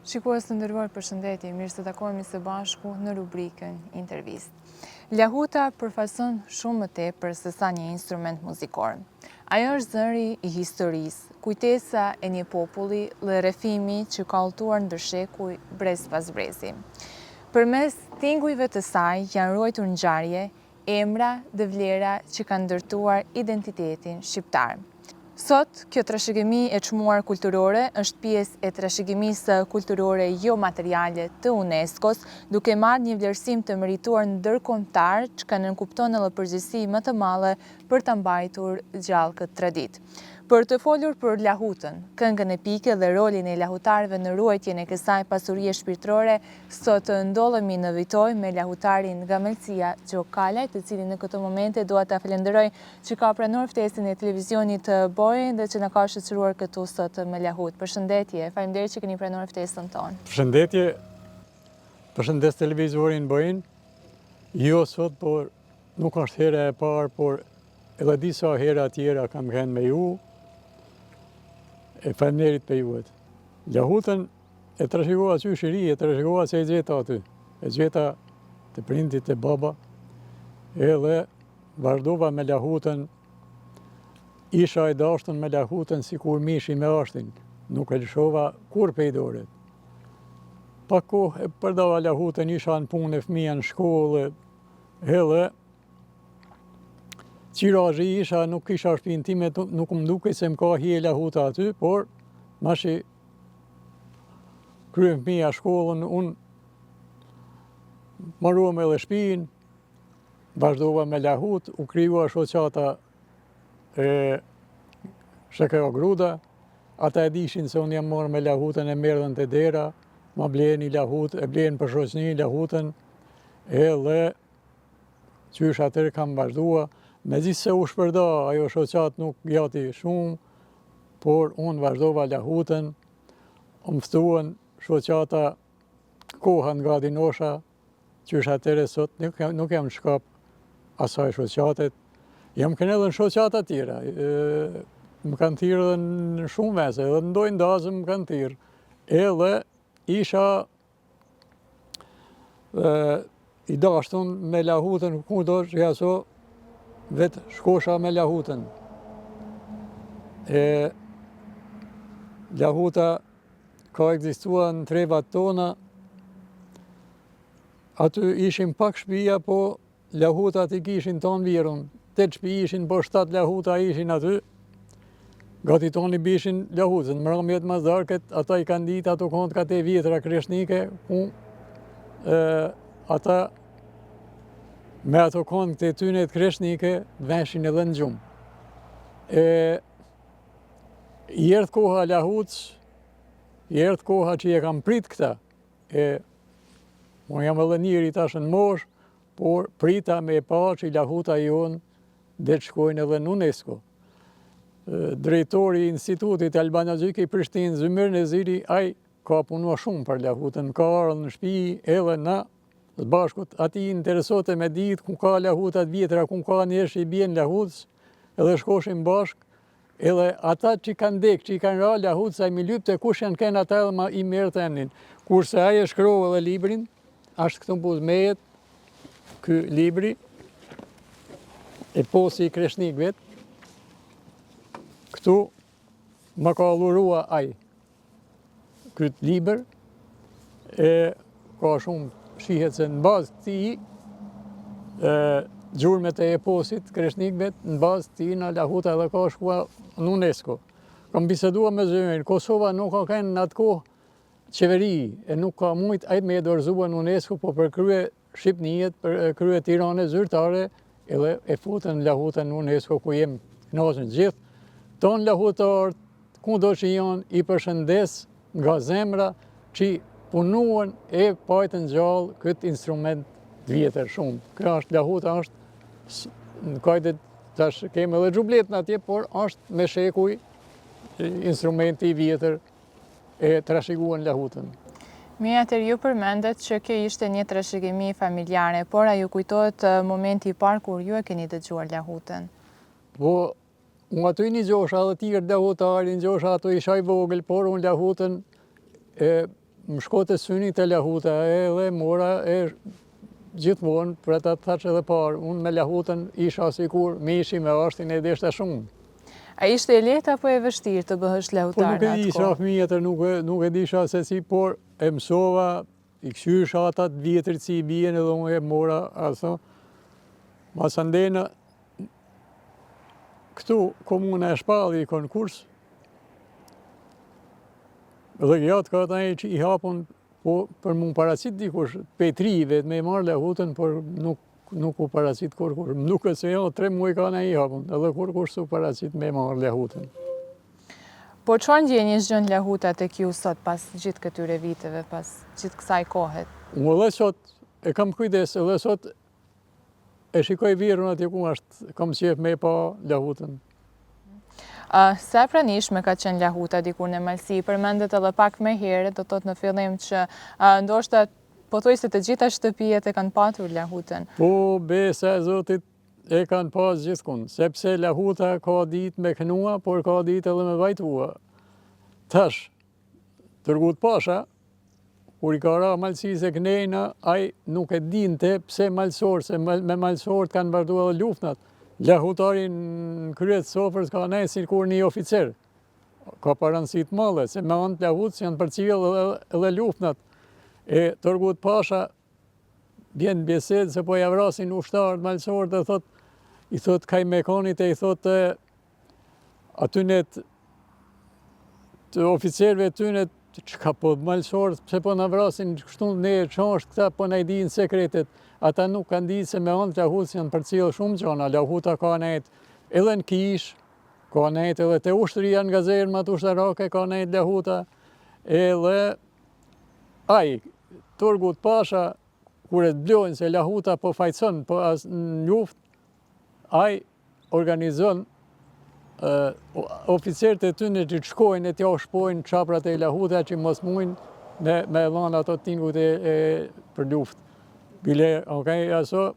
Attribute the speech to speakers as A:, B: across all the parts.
A: Shikues të nderuar përshëndetje, mirë se takohemi së bashku në rubrikën Intervistë. Lahuta përfaqëson shumë më tepër se sa një instrument muzikor. Ajo është zëri i historisë, kujtesa e një populli dhe rrëfimi që ka udhëtuar ndër shekuj brez pas brezi. Përmes tingujve të saj janë ruajtur ngjarje, emra dhe vlera që kanë ndërtuar identitetin shqiptar. Sot, kjo trashëgimi e çmuar kulturore është pjesë e trashëgimisë kulturore jomateriale të UNESCO-s, duke marrë një vlerësim të merituar ndërkombëtar, çka nënkupton edhe përgjegjësi më të madhe për ta mbajtur gjallë këtë traditë. Për të folur për lahutën, këngën epike dhe rolin e lahutarëve në ruajtjen e kësaj pasurie shpirtërore, Sot ndodhemi në Vitoj me lahutarin nga Malësia, Gjok Kalaj, të cilin në këto momente dua ta falenderoj që ka pranuar ftesën e televizionit Boin dhe që na ka shoqëruar këtu sot me lahutë. Përshëndetje, faleminderit që keni pranuar ftesën
B: tonë. Përshëndetje, përshëndes televizorin Boin, jo sot, por nuk është hera e parë, por edhe disa hera tjera kam qenë me ju, e faleminderit për juet. Lahutën E trashëgova qysh i ri, e trashëgova se e gjeta aty. E gjeta te prindit te baba, edhe vazhdova me lahutën, isha i dashtun me lahutën sikur mishi me ashtin, nuk e lëshova kurrë pej dore. Pak kohë e përdova lahutën, isha në punë e fëmija në shkollë, edhe qiraxhi isha, nuk kisha shpinë time, nuk më dukej se më ka hije lahuta aty, por masi Kryen fëmija shkollën, unë maruam edhe shpinë, vazhdova me lahut, u krijua shoqata e SHKO Gruda, ata e dishin se unë jam marrë me lahutën e m'erdhën te dera, ma blenë një lahut, e blenë për shoqni lahutën, edhe qysh atëherë kam vazhdua, megjithëse u shpërda, ajo shoqatë nuk gjati shumë, por unë vazhdova lahutën, më ftuan shoqata Koha nga Dinosha, qysh atëherë sot nuk, nuk jam në shkop asaj shoqatet, jam kënë edhe në shoqata tjera, më kanë thirrë edhe në shumë vese, edhe në ndonjë dasëm më kanë thirrë, edhe isha i dashtun me lahutën, ku do që jaso, vetë shkosha me lahutën. E lahuta ka ekzistua në trevat tona, aty ishin pak shpia, po Lahutat i kishin tonë vjerrun, tetë shpi ishin, po shtatë lahuta ishin aty, gati tonë i bishin lahutën, mramjet mas darket, ata i kanë ditë ato kongët e vjetra kreshnike, ku e, ata me ato kongët e tyne të kreshnike, veshin edhe në gjumë. E, i erdh koha lahutës, i erdh koha që e kam prit këta, E, unë jam edhe njeri tash në moshë, por prita me e pa që lahuta jonë dhe të shkojnë edhe në UNESCO. Drejtori i Institutit Albanologjik i Prishtinë, Zymer Neziri, ai ka punua shumë për lahutën, ka ardhë në shpi edhe na së bashku, atij i interesote me ditë ku ka lahuta të vjetra, ku ka njerëz që i bien lahutës, edhe shkoshim bashkë, Edhe ata që kanë dek, që i kanë ra lahutës, ai m'i lypte kush janë kenë ata edhe ma i merrte emnin. Kurse ai e shkroi edhe librin, ashtë këtu buzë meje, ky libri, eposi i kreshnikëve, këtu më ka dhurua ai. Këtë libër e ka shumë shihet se në bazë të tij gjurmët e eposit kreshnikëve në bazë të tij në lahuta edhe ka shkua në UNESCO. Kam bisedua me Zymerin, Kosova nuk ka kenë në atë kohë qeveri e nuk ka mujt ai me e dorëzua në UNESCO, po për krye Shqipnijet, për krye Tirane zyrtare edhe e futën lahutën në UNESCO ku jem knaqun gjithë. Tonë lahutarët, kudo që janë, i përshëndes nga zemra që punuan e pajtën gjallë këtë instrument të vjetër shumë. Kjo është lahuta është në kajtë tash kemi edhe xhubletën atje, por është me shekuj instrumenti i vjetër e trashëguan lahutën.
A: Mirë, atëherë ju përmendët që kjo ishte një trashëgimi familjare, por a ju kujtohet momenti i parë kur ju e keni dëgjuar lahutën?
B: Po, unë aty nigjosha edhe tjerë lahutarë, nigjosha ato isha i vogël, por unë lahutën e. më shkoi te syni te lahuta edhe mora e gjithmonë, për ata të thashë edhe parë, unë me lahutën isha sikur mishi me ashtin e deshta shumë.
A: A ishte e lehtë apo e vështirë të bëhesh lahutar
B: në atë kohë? Po nuk e di, isha fëmijë atëherë nuk, nuk e disha se si, por e mësova, i këqyrsha ata të vjetrit si i bien edhe unë e mora aso. Masandena, këtu komuna e shpalli konkurs, dhe gjatë ka të që i hapun, po për m'u paraqit dikush, pej t'rive, me i marrë lahutën, por nuk, nuk u paraqit kurkush. Më duket se jo, tre muaj ka nejt i hapun, edhe kurkush s'u paraqit me marrë lahutën.
A: Po çfarë ndjenje zgjon lahuta tek ju sot pas gjithë këtyre viteve, pas gjithë kësaj kohe?
B: Unë edhe sot e kam kujdes, edhe sot E shikoj virrun atje ku është, kam qef me pa lahutën.
A: Sa e pranishme ka qenë lahuta dikur në Malësi, përmendët edhe pak më herët, do të thotë në fillim që ndoshta pothuajse të gjitha shtëpijet e kanë patur lahutën.
B: Po, besa e Zotit e kanë pas gjithkund, sepse lahuta ka ditë me knua, por ka ditë edhe me vajtua. Tash, Turgut Pasha, kur i ka ra Malësisë e knejna, ai nuk e dinte pse malësorët, se me malësorët kanë vazhdu edhe luftnat. Lahutari në krye të sofrës ka nejt sikur një oficer. Ka pa rëndësi të madhe, se me anë të lahutës janë përcjellë edhe, edhe luftnat. E Turgut Pasha vjen në bisedë se po ja vrasin ushtarët malësorët e thot, i thot kajmekamit e i thot atyne të oficerëve tyne çka po malësorët, pse po na vrasin kështu ne që është këta po na i dinë sekretet. Ata nuk kanë ditë se me anë të lahutës janë përcjellë shumë gjona, lahuta ka nejt edhe në kishë, ka nejt edhe te ushtria në gazermat ushtarake, ka nejt lahuta, edhe ai, Turgut Pasha, kur e zbulojnë se lahuta po fajson po as në luftë, ai organizon oficerët e tyne që të shkojnë e t'ja shpojnë çaprat e lahuta që mos mujnë me, me dhanë ato tingut e, e për luftë. Bile, okej, aso,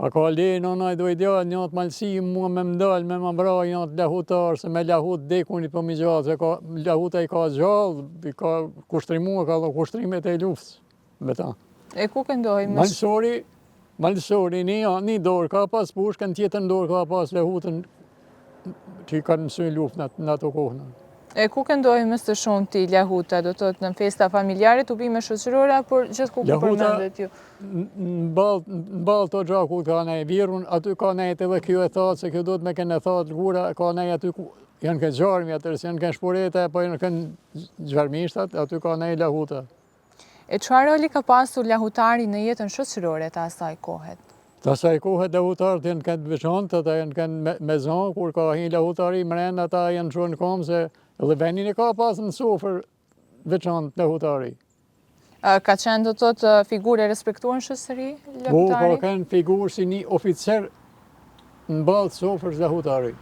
B: a ka le nëna i dojë djalë, një të malësi, mua me m'dalë, me më vra, një të lahutar, se me lahut dekuni po mi gjallë, se ka, lahuta i ka gjallë, i ka kushtrimu, ka dhe kushtrimet e luftës.
A: Me ta. E ku
B: këndohej më... Malësori, malësori, një, një dorë ka pas pushkën, tjetër dorë ka pas lahutën që i kanë mësy luftë në, në ato kohë.
A: E ku këndohej më së shumti lahuta, do të thotë në festa familjare, tubime shoqërore, por gjithku ku përmendet
B: ju? Në ballë të oxhakut ka nejt virrun, aty ka nejt edhe kjo e thatë, se kjo duhet me kenë e thatë lëkura, ka nejt aty ku janë kënë gjarmi, atëherë s'janë kënë shporeta, po janë kënë gjarmishtat, aty ka nejt lahuta.
A: E çfarë roli ka pasur lahutari në jetën shoqërore të asaj
B: kohe? Të asaj kohe lahutarët janë kënë të veçantë, ata janë kënë me, me zonë, kur ka hi lahutari mrena, ata janë çu në komë se edhe venin e ka pas në sofër veçantë
A: lahutari. Ka qenë do të thotë figurë e respektuar në shoqëri
B: lahutari? Po, ka qenë figurë si një oficer Në ballë të sofrës
A: lahutari.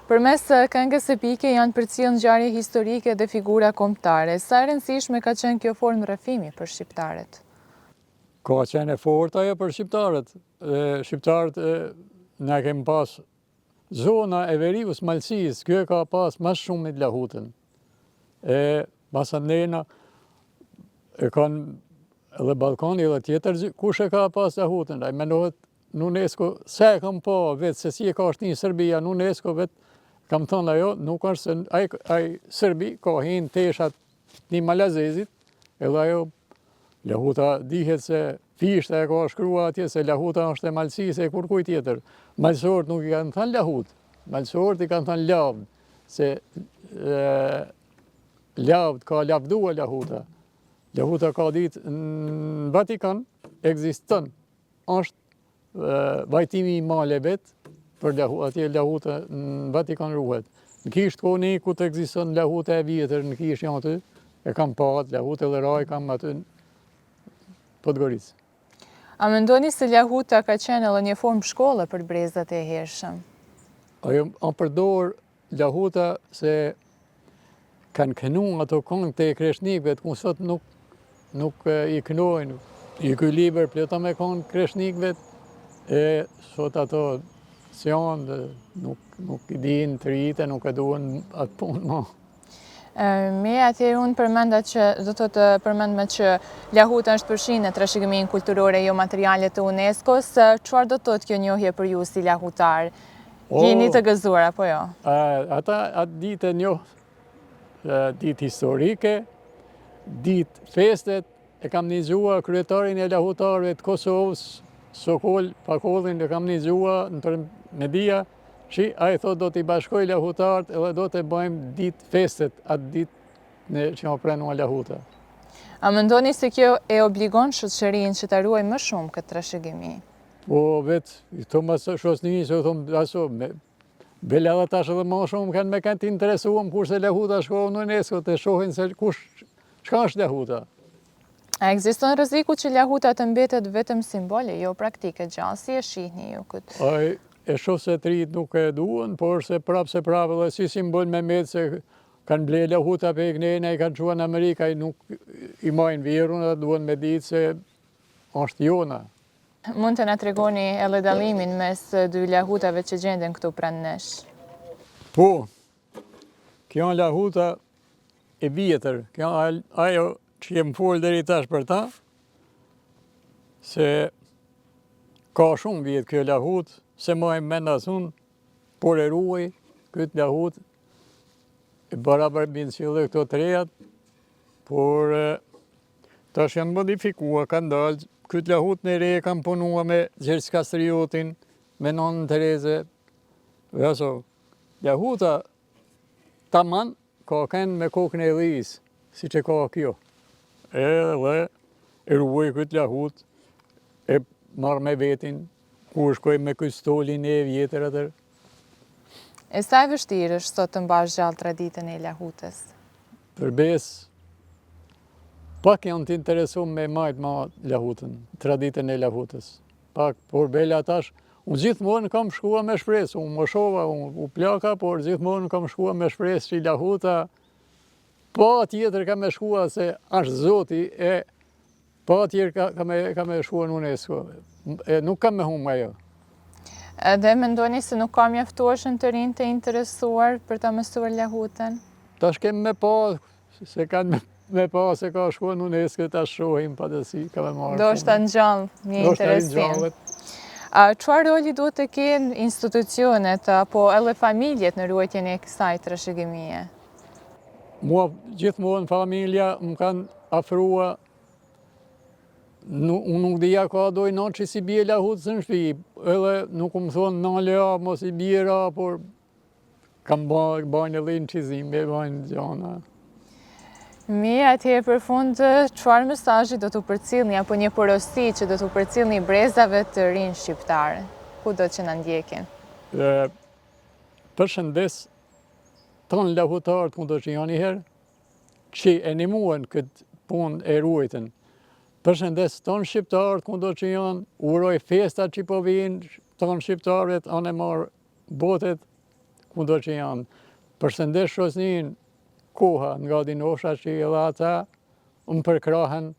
A: Përmes këngës epike janë përcjellë ngjarje historike dhe figura kombëtare. Sa e rëndësishme ka qenë kjo formë rrëfimi për shqiptarët?
B: Ka qenë e fortë ajo për shqiptarët. Shqiptarët na kemi pas zona e veriut Malësisë, kjo e ka pas ma shumë lahutën. E masandena e kanë edhe Ballkani edhe tjetër kush e ka pas lahutën, ai mendohet Në UNESCO, se e kam pa vetë, se si e ka shti Serbia në UNESCO vetë, kam thonë ajo, nuk është se ai, ai Serbi ka hi n'teshat një malazezit, edhe ajo lahuta dihet se Fishta e ka shkrua atje se lahuta është e Malësisë e kurkujt tjetër. Malësorët nuk i kanë thënë lahut, malësorët i kanë thënë lavd, se e, lavd ka lavdua lahuta. Lahuta ka ditë në Vatikan, ekziston është vajtimi i malevet, për lahu, atje lahuta në Vatikan ruhet. Në kishë të Konikut ekziston lahuta e vjetër, në kishë janë aty, e kam pa atë lahutë edhe raj kam aty në Podgoricë.
A: A mendoni se lahuta ka qenë edhe një formë shkolle për brezat e hershëm?
B: Ajo a përdor Lahuta se kanë kënu ato këngë të kreshnikëve, ku sot nuk, nuk i kënojnë. I ky libër plot me këngë kreshnikëve, e sot ato s'janë, nuk, nuk i dinë të rijtë, nuk e duhen atë punë
A: mo. Mirë, atëherë unë përmenda që, do të thotë përmendëm që lahuta është përfshi në trashëgiminë kulturore jo materiale të UNESCO-s, çfarë do të thotë kjo njohje për ju si lahutar? Jeni të gëzuar, apo jo?
B: Ata atë ditë e njoh, ditë historike, ditë festet, e kam nigjua kryetarin e lahutarëve të Kosovës, Sokol Pacollin, e kam nigjua nëpër media, Që ai thotë do t'i bashkoj lahutarët edhe do të bëjmë ditë festet atë ditë në që ma pranua lahuta.
A: A mendoni se kjo e obligon shoqërinë që ta ruajë më shumë këtë trashëgimi?
B: Po vetë, i thom asë shoqërinë që thom aso, me, bile edhe tash edhe më shumë kanë me kanë të interesuam kurse lahuta shkon në UNESCO të shohin se kush, çka është lahuta.
A: A ekziston rreziku që lahuta të mbetet vetëm simbol e jo praktikë e gjallë? Si e shihni ju
B: këtë? Ai, e shoh se të rijtë nuk e duan, por se prapë se prapë edhe si simbol me metë se kanë ble lahuta prej knejna, i kanë çua në Amerika, i nuk i majnë vjerrun edhe duan me ditë se është jona.
A: Mund të na tregoni edhe dallimin mes dy lahutave që gjenden këtu pranë nesh?
B: Po, kjo lahuta e vjetër, kjo ajo që jem folë deri tash për ta, se ka shumë vjetë kjo lahut, s'e maj mend as unë, por e ruaj këtë lahut, e barabar bin si edhe këto të rejat, por tash janë modifikua, kanë dalë, këtë lahut në re kam punua me Gjergj Kastriotin, me Nonën Tereze, dhe aso, lahuta Taman ka kenë me kokën e dhisë, siç e ka kjo. Edhe e ruaj këtë lahut, e marr me vetin, ku shkoj me këtë stolin e vjetër atër.
A: E sa e vështirë është sot të mbash gjallë traditën e lahutës?
B: Për besë, pak janë të interesum me majtë ma lahutën, traditën e lahutës. Pak, por bela tash, unë gjithmonë kam shkua me shpresë, unë moshova, unë u plaka, por gjithmonë kam shkua me shpresë që lahuta, patjetër ka me shkua se është zoti e patjetër ka, ka, me, ka me shkua në UNESCO, e nuk ka me humë ajo.
A: Edhe mendoni se nuk ka mjaftueshëm të rinj të interesuar për ta mësuar lahutën?
B: Tash kem me pa, Se kanë me pa se ka shkua në UNESCO ta shohim pa dhe si ka me
A: marrë. Ndoshta ngjall një interesim. Çfarë roli duhet të kenë institucionet apo edhe familjet në ruajtjen e kësaj trashëgimie?
B: Mua gjithmonë familja më kanë afrua Unë nuk dija ka dojë nanë që si bie lahutës në shpi, edhe nuk më thonë nale, mos i bjera, por Kam ba, bajnë edhe incizime, bajnë gjana.
A: Mirë, atëherë për fund, çfarë mesazhi do t'u përcillni, apo një porosi që do t'u përcillni brezave të rinj shqiptarë, kudo që na ndjekin?
B: Përshëndes, tonë lahutarët kudo që janë njëherë, që e nimuen këtë punë e ruajtën. Përshëndes tonë shqiptarët kudo që janë, uroj festat që po vijnë, tonë shqiptarët anë e marë botet kudo që janë. Përshëndes shoqninë Koha nga Dinosha që edhe ata më përkrahen,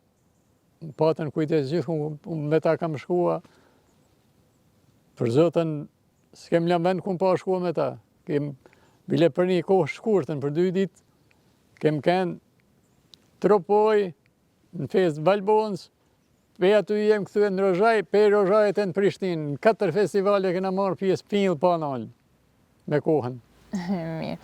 B: më patën kujdes gjithë me ta kam shkua. Për Zotin, s'kem lënë vend ku pa shkua me ta. Kem, bile për një kohë shkurtën, për dy ditë, kem kenë Tropojë, në festë Valbonës, Pej aty jem kthye në Rozhajë, pej Rozhajës në Prishtinë, në katër festivale kena marrë pjesë fill pa nalë me Kohën.
A: Mirë.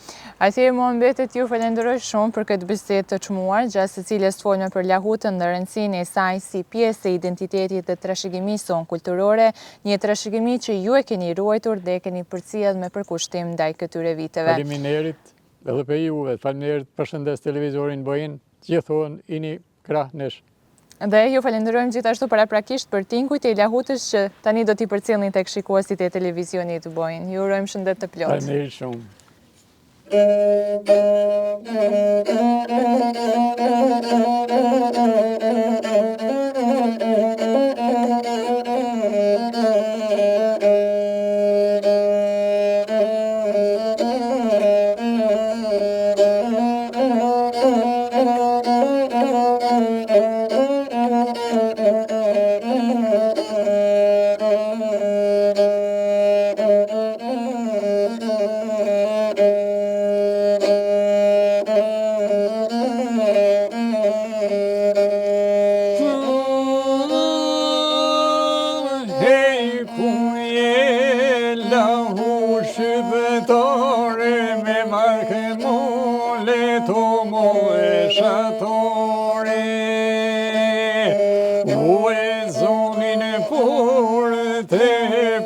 A: Atëherë mua mbetet ju falenderoj shumë për këtë bisedë të çmuar, gjatë së cilës folëm për lahutën dhe rëndësinë e saj si pjesë e identitetit dhe trashëgimisë sonë kulturore, një trashëgimi që ju e keni ruajtur dhe e keni përcjellë me përkushtim ndaj këtyre viteve.
B: Faleminderit edhe për juve, faleminderit përshëndes televizorin Boin, gjithmonë ini krah nesh.
A: Dhe ju falenderojmë gjithashtu paraprakisht për tingujt e lahutës që tani do t'i përcillni tek shikuesit e televizionit Boin. Ju urojmë shëndet të
B: plotë. Faleminderit shumë.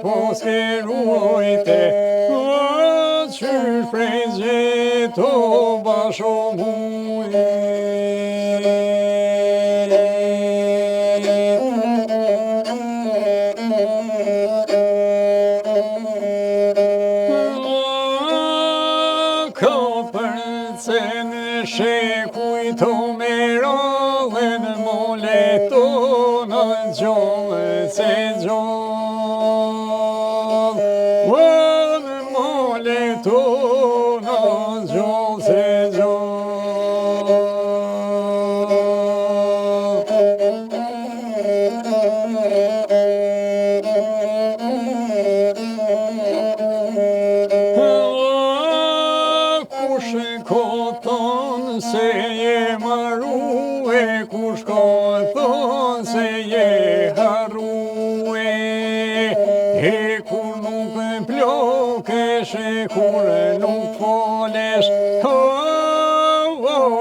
B: Paske ruajte, qysh prej gjeto basho muje. Kapërcen shekujt o me në mole tonë gjallë se gjallë. Në mole tonë gjallë se gjallë. Kush ka thonë se je marue, kush ka thonë se je harrue, e kur nuk plakesh, e kur nuk folesh, o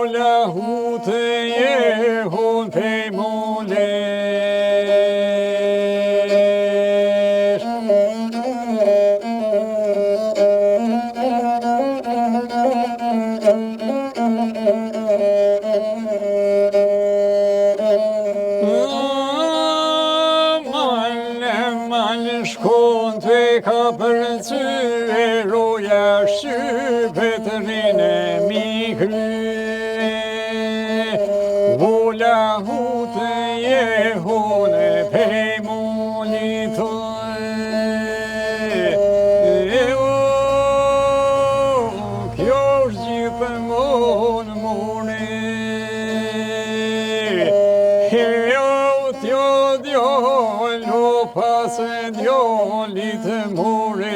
B: Lahutë je hon pej molesh. Mal, mal shkon të ka përcy e roja shqypet rrinë mi krye. O Lahutë je hone pej molit E o, kjo është gjithmonë more. E o, t'jo djalo pas djalit more.